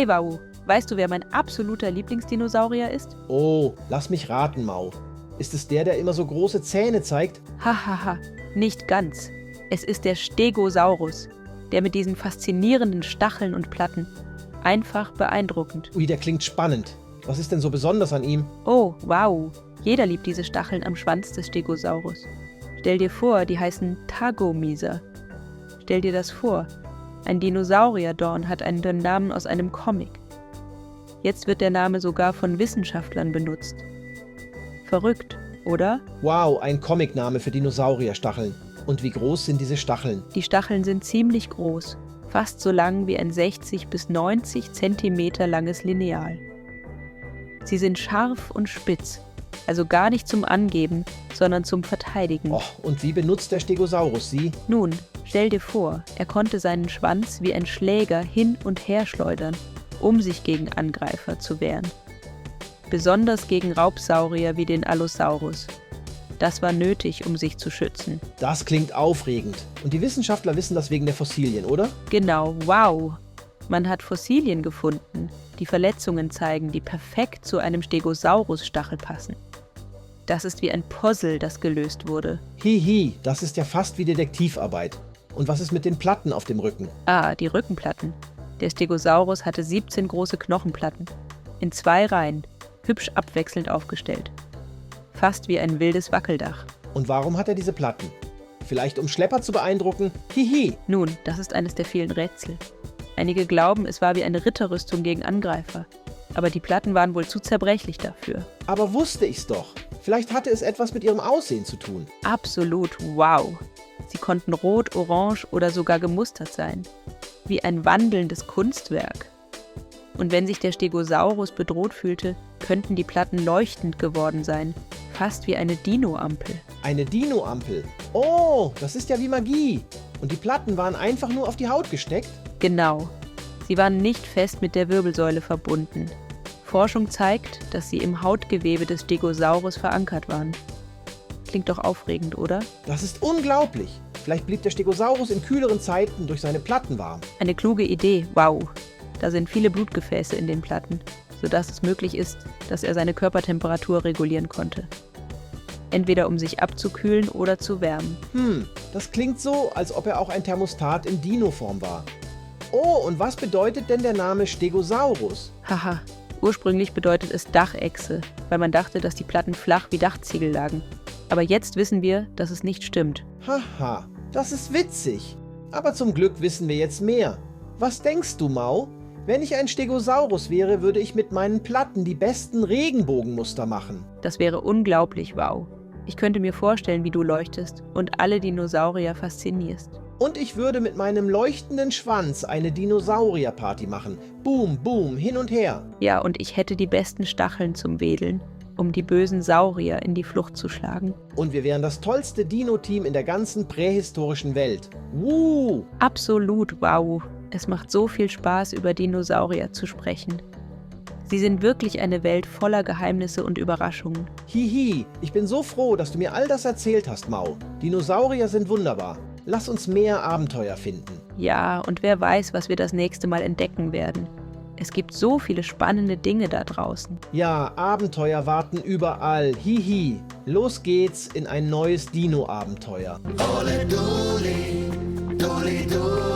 Hey Wau, weißt du, wer mein absoluter Lieblingsdinosaurier ist? Oh, lass mich raten, Mau. Ist es der immer so große Zähne zeigt? Hahaha, nicht ganz. Es ist der Stegosaurus, der mit diesen faszinierenden Stacheln und Platten. Einfach beeindruckend. Ui, der klingt spannend. Was ist denn so besonders an ihm? Oh, wow. Jeder liebt diese Stacheln am Schwanz des Stegosaurus. Stell dir vor, die heißen Tagomiser. Stell dir das vor. Ein Dinosaurierdorn hat einen Namen aus einem Comic. Jetzt wird der Name sogar von Wissenschaftlern benutzt. Verrückt, oder? Wow, ein Comicname für Dinosaurierstacheln. Und wie groß sind diese Stacheln? Die Stacheln sind ziemlich groß, fast so lang wie ein 60 bis 90 Zentimeter langes Lineal. Sie sind scharf und spitz, also gar nicht zum Angeben, sondern zum Verteidigen. Oh, und wie benutzt der Stegosaurus sie? Nun, stell dir vor, er konnte seinen Schwanz wie ein Schläger hin und her schleudern, um sich gegen Angreifer zu wehren. Besonders gegen Raubsaurier wie den Allosaurus. Das war nötig, um sich zu schützen. Das klingt aufregend. Und die Wissenschaftler wissen das wegen der Fossilien, oder? Genau, wow! Man hat Fossilien gefunden, die Verletzungen zeigen, die perfekt zu einem Stegosaurus-Stachel passen. Das ist wie ein Puzzle, das gelöst wurde. Hihi, das ist ja fast wie Detektivarbeit. Und was ist mit den Platten auf dem Rücken? Ah, die Rückenplatten. Der Stegosaurus hatte 17 große Knochenplatten. In 2 Reihen, hübsch abwechselnd aufgestellt. Fast wie ein wildes Wackeldach. Und warum hat er diese Platten? Vielleicht um Schlepper zu beeindrucken? Hihi! Nun, das ist eines der vielen Rätsel. Einige glauben, es war wie eine Ritterrüstung gegen Angreifer. Aber die Platten waren wohl zu zerbrechlich dafür. Aber wusste ich's doch. Vielleicht hatte es etwas mit ihrem Aussehen zu tun. Absolut wow. Sie konnten rot, orange oder sogar gemustert sein. Wie ein wandelndes Kunstwerk. Und wenn sich der Stegosaurus bedroht fühlte, könnten die Platten leuchtend geworden sein. Fast wie eine Dino-Ampel. Eine Dino-Ampel. Oh, das ist ja wie Magie. Und die Platten waren einfach nur auf die Haut gesteckt? Genau. Sie waren nicht fest mit der Wirbelsäule verbunden. Forschung zeigt, dass sie im Hautgewebe des Stegosaurus verankert waren. Klingt doch aufregend, oder? Das ist unglaublich. Vielleicht blieb der Stegosaurus in kühleren Zeiten durch seine Platten warm. Eine kluge Idee, wow. Da sind viele Blutgefäße in den Platten, sodass es möglich ist, dass er seine Körpertemperatur regulieren konnte. Entweder um sich abzukühlen oder zu wärmen. Das klingt so, als ob er auch ein Thermostat in Dino-Form war. Oh, und was bedeutet denn der Name Stegosaurus? Haha, ursprünglich bedeutet es Dachechse, weil man dachte, dass die Platten flach wie Dachziegel lagen. Aber jetzt wissen wir, dass es nicht stimmt. Haha, das ist witzig. Aber zum Glück wissen wir jetzt mehr. Was denkst du, Mau? Wenn ich ein Stegosaurus wäre, würde ich mit meinen Platten die besten Regenbogenmuster machen. Das wäre unglaublich, wow. Ich könnte mir vorstellen, wie du leuchtest und alle Dinosaurier faszinierst. Und ich würde mit meinem leuchtenden Schwanz eine Dinosaurierparty machen. Boom, boom, hin und her. Ja, und ich hätte die besten Stacheln zum Wedeln, um die bösen Saurier in die Flucht zu schlagen. Und wir wären das tollste Dino-Team in der ganzen prähistorischen Welt. Wuh! Absolut wow. Es macht so viel Spaß, über Dinosaurier zu sprechen. Sie sind wirklich eine Welt voller Geheimnisse und Überraschungen. Hihi, ich bin so froh, dass du mir all das erzählt hast, Mau. Dinosaurier sind wunderbar. Lass uns mehr Abenteuer finden. Ja, und wer weiß, was wir das nächste Mal entdecken werden. Es gibt so viele spannende Dinge da draußen. Ja, Abenteuer warten überall. Hihi. Los geht's in ein neues Dino-Abenteuer. Ole Doli, Doli Doli.